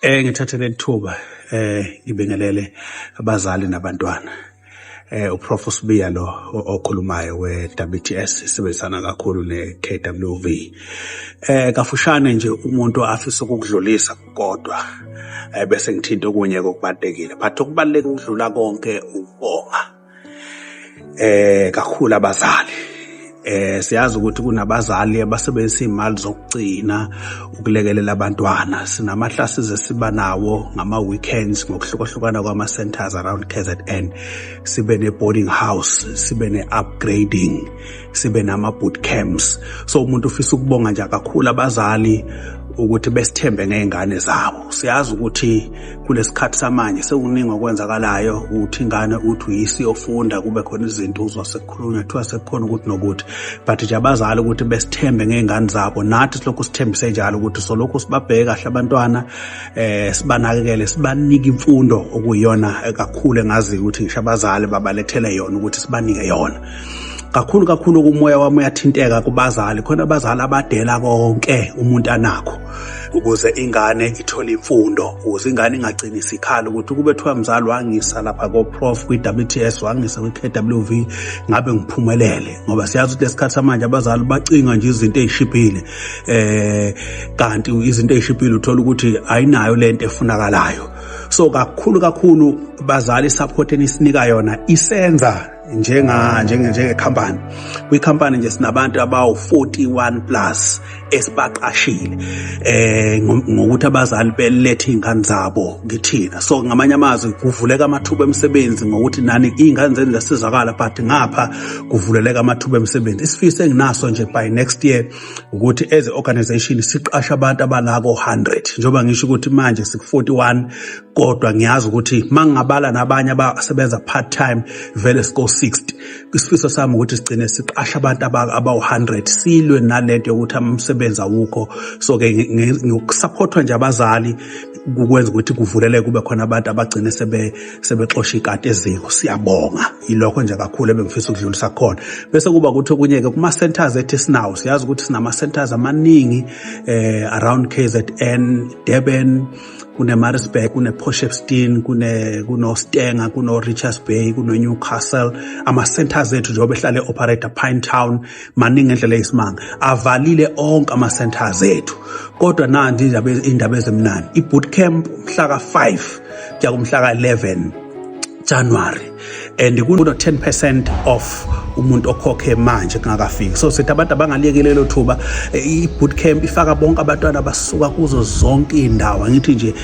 Ngithathe leli thuba ngibingelele abazali nabantwana. UProf Sibiya lo okhulumayo we-WTS, isebenzisana kakhulu ne-KWV. Kafushane nje, umuntu afisa ukukudlulisa kodwa bese ngithinta okunye kokubalulekile, but okubaluleke ukudlula konke ukubonga kakhulu abazali. Siyazi ukuthi kunabazali abasebenzisa imali zokugcina ukulekelela abantwana. Sinama classes esiba nawo ngama weekends ngokuhlukahlukana kwama centers around KZN, sibe ne boarding house, sibe ne upgrading, sibe nama boot camps. So umuntu ufisa ukubonga nje kakhulu abazali ukuthi besithembe ngezingane zabo. Siyazi ukuthi kulesikhathi samanje sekuningi okwenzakalayo, ukuthi ingane uthi uyisi yofunda, kube khona izinto uzwa sekukhulunywa, kuthiwa sekukhona ukuthi nokuthi, but nje abazali ukuthi besithembe ngezingane zabo, nathi silokhu sithembise njalo ukuthi solokhu sibabheke kahle abantwana, sibanakekele, sibanike imfundo okuyiyona kakhulu engaziyo ukuthi ngisho abazali babalethele yona, ukuthi sibanike yona kakhulu kakhulu. Kumoya wami uyathinteka kubazali khona, abazali abadela konke umuntu anakho ukuze ingane ithole imfundo, ukuze ingane ingagcini isikhala ukuthi kube kuthiwa mzali wangisa lapha ko-prof kwi-WTS, wangisa kwi-KWV, ngabe ngiphumelele, ngoba siyazi ukuthi lesikhathi samanje abazali bacinga nje izinto ey'shibhile, kanti izinto ey'shibhile uthola ukuthi ayinayo lento efunakalayo. So kakhulu kakhulu bazali, support enisinika yona isenza njenga njenge njenge-company. Kwi-company nje sinabantu abawu-41 plus esibaqashile ngokuthi abazali belethe iy'ngane zabo kithina. So ngamanye amazwi kuvuleka amathuba emisebenzi ngokuthi nani iy'ngane zenu ziyasizakala, but ngapha kuvuleleka amathuba emisebenzi. Isifiso enginaso nje by next year ukuthi as a organization siqashe abantu abalako 100, njengoba ngisho ukuthi manje siku-41, kodwa ngiyazi ukuthi mangingabala nabanye abasebenza part time vele siko 60. Isifiso sami ukuthi sigcine siqashe abantu abawu-100, silwe nalento yokuthi umsebenzi awukho. So ke ngokusupportwa nje abazali kukwenza ukuthi kuvuleleke, kube khona abantu abagcine sebexosha ikati eziko. Siyabonga, yilokho nje kakhulu ebengifisa ukudlulisa khona. Bese kuba ukuthi okunye-ke kuma-centers ethu esinawo, siyazi ukuthi sinama-centers amaningi around KZN, Durban, kune-Maritzburg, kune-Port Shepstone, kuno-Stanger, kuno-Richards Bay, kuno-Newcastle. Ama-centers ethu njengoba ehlale e-operate, Pinetown, maningi ngendlela eyisimanga. Avalile onke ama-centers ethu, kodwa nanti indaba ezimnandi: i-boot camp mhla ka-5 kuya kumhla ka-11 January, and kuno 10% off umuntu okhokhe manje kungakafiki. So sithi abantu abangaliyeki lelo thuba. I-boot camp ifaka bonke abantwana abasuka kuzo zonke iy'ndawo, angithi nje.